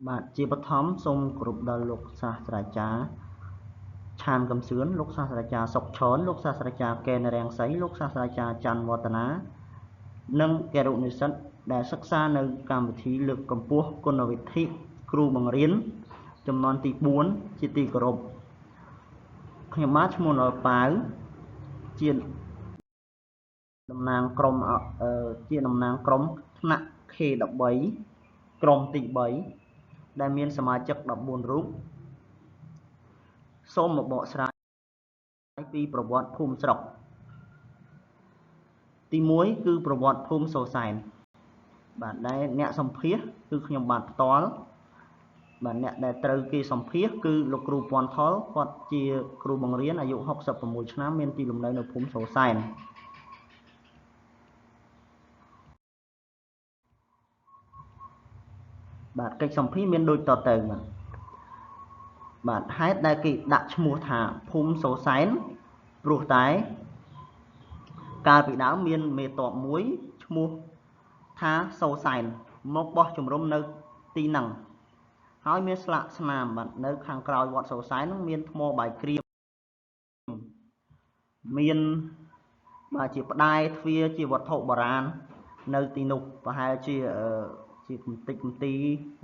បាទជាបឋមសូមគោរពដល់លោកសាស្ត្រាចារ្យឆានកឹមសឿនលោកសាស្ត្រាចារ្យសុកឆនលោកសាស្ត្រាចារ្យកែនរាំងសីលោកសាស្ត្រាចារ្យច័ន្ទវឌ្ឍនានិងគរុនិស្សិតដែលសិក្សានៅកម្មវិធីលើកកម្ពស់គុណវិធិគ្រូបង្រៀនចំនួនទី4ជាទីគោរពខ្ញុំបាទឈ្មោះនរប៉ាវជាតំណាងក្រុមជាតំណាងក្រុមថ្នាក់ K13 ក្រុមទី3ដែលមានសមាជិក14រូបសូមមកបកស្រាយពីប្រវត្តិភូមិស្រុកទី1គឺប្រវត្តិភូមិសូសែនបាទដែលអ្នកសម្ភាសគឺខ្ញុំបាទផ្ទាល់បាទអ្នកដែលត្រូវគេសម្ភាសគឺលោកគ្រូពាន់ថុលគាត់ជាគ្រូបង្រៀនអាយុ66ឆ្នាំមានទីលំនៅនៅភូមិសូសែនបាទកិច្ចសម្ភាសមានដូចតទៅបាទហេតុដែលគេដាក់ឈ្មោះថាភូមិសូសែនព្រោះតែកាលពីដើមមានមេតបមួយឈ្មោះថាសូសែនមកបោះជំរំនៅទីហ្នឹងហើយមានស្លាកស្នាមបាទនៅខាងក្រោយវត្តសូសែនហ្នឹងមានថ្មបាយក្រៀមមានបាទជាផ្ដែទ្វារជាវត្ថុបុរាណនៅទីនោះប្រហែលជាកំតិចកំទី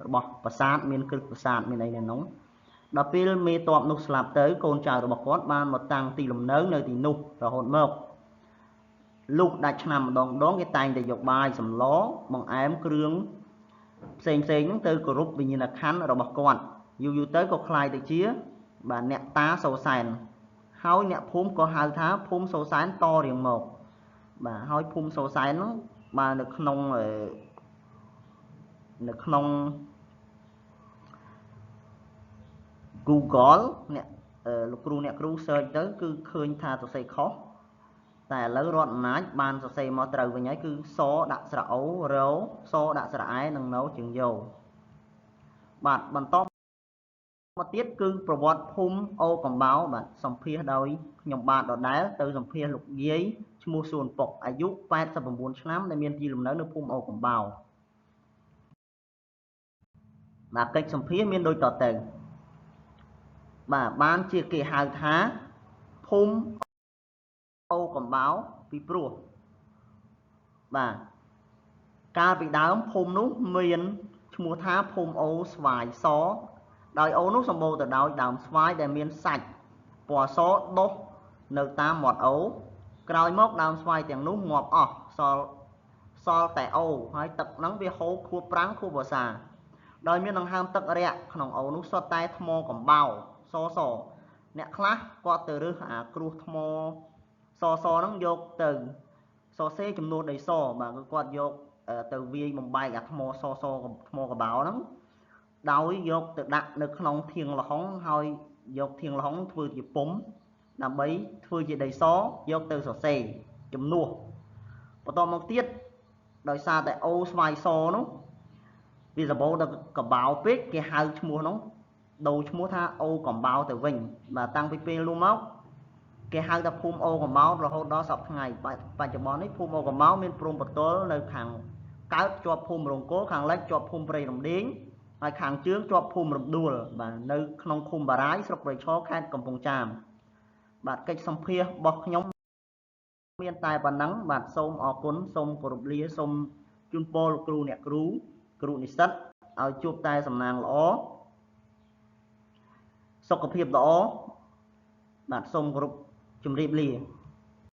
របស់ប្រាសាទមានគ្រឹះប្រាសាទមានអីនៅនោះដល់ពេលមេតបនោះស្លាប់ទៅកូនចៅរបស់គាត់បានមកតាំងទីលំនៅនៅទីនោះរហូតមកលុះដាច់ឆ្នាំម្ដងម្ដងគេតែងតែយកបាយសម្លបង្អែមគ្រឿងផ្សេងផ្សេងហ្នឹងទៅគោរពវិញ្ញាណក្ខន្ធរបស់គាត់យូរយូរទៅក៏ក្លាយទៅជាបាទអ្នកតាសូសែនហើយអ្នកភូមិក៏ហៅថាភូមិសូសែនតរៀងមកបាទហើយភូមិសូសែនហ្នឹងបាទនៅក្នុង Google អ្នកលោកគ្រូអ្នកគ្រូ search ទៅគឺឃើញថាសរសេរខុសតែឥឡូវរដ្ឋអំណាចបានសរសេរមកត្រូវវិញហើយគឺសដាក់ស្រៈអូរសដាក់ស្រៈឯនិងណូជាងយោបាទបន្តមកទៀតគឺប្រវត្តិភូមិអូកំបោបាទសម្ភាសដោយខ្ញុំបាទដដែលទៅសម្ភាសលោកយាយឈ្មោះសួនពុកអាយុ89ឆ្នាំដែលមានទីលំនៅនៅភូមិអូកំបោបាទកិច្ចសម្ភាសមានដូចតទៅបាទបានជាគេហៅថាភូមិអូកំបោពីព្រោះបាទកាលពីដើមភូមិនោះមានឈ្មោះថាភូមិអូស្វាយសដោយអូនោះសម្បូរទៅដោយដើមស្វាយដែលមានសាច់ពណ៌សដុះនៅតាមមាត់អូក្រោយមកដើមស្វាយទាំងនោះងាប់អស់សល់តែអូហើយទឹកហ្នឹងវាហូរខួបប្រាំងខួបវស្សាដោយមានដង្ហើមទឹករាក់ក្នុងអូនោះសុទ្ធតែថ្មកំបោសសអ្នកខ្លះគាត់ទៅរើសអាគ្រោះថ្មសសហ្នឹងយកទៅសរសេរចំនួនដីសបាទគឺគាត់យកទៅវាយបំបែកអាថ្មសសថ្មកបោហ្នឹងដោយយកទៅដាក់នៅក្នុងធៀងល្ហុងហើយយកធៀងល្ហុងធ្វើជាពុំដើម្បីធ្វើជាដីសយកទៅសរសេរជំនួសបន្តមកទៀតដោយសារតែអូស្វាយសនោះវាសម្បូរដល់កបោពេកគេហៅឈ្មោះនោះដូរឈ្មោះថាអូកំបោទៅវិញបាទតាំងពីពេលនោះមកគេហៅថាភូមិអូកំបោរហូតដល់សប្តាហ៍ថ្ងៃបច្ចុប្បន្ននេះភូមិអូកំបោមានព្រំប្រទល់នៅខាងកើតជាប់ភូមិរង្គោខាងលិចជាប់ភូមិព្រៃរំដេងហើយខាងជើងជាប់ភូមិរំដួលបាទនៅក្នុងឃុំបារាយស្រុកព្រៃឈរខេត្តកំពង់ចាមបាទកិច្ចសម្ភាសរបស់ខ្ញុំមានតែប៉ុណ្ណឹងបាទសូមអរគុណសូមគោរពលាសូមជូនពរលោកគ្រូអ្នកគ្រូគ្រូនិស្សិតឲ្យជួបតែសំណាងល្អសុខភាពល្អបាទសូមគោរពជម្រាបលា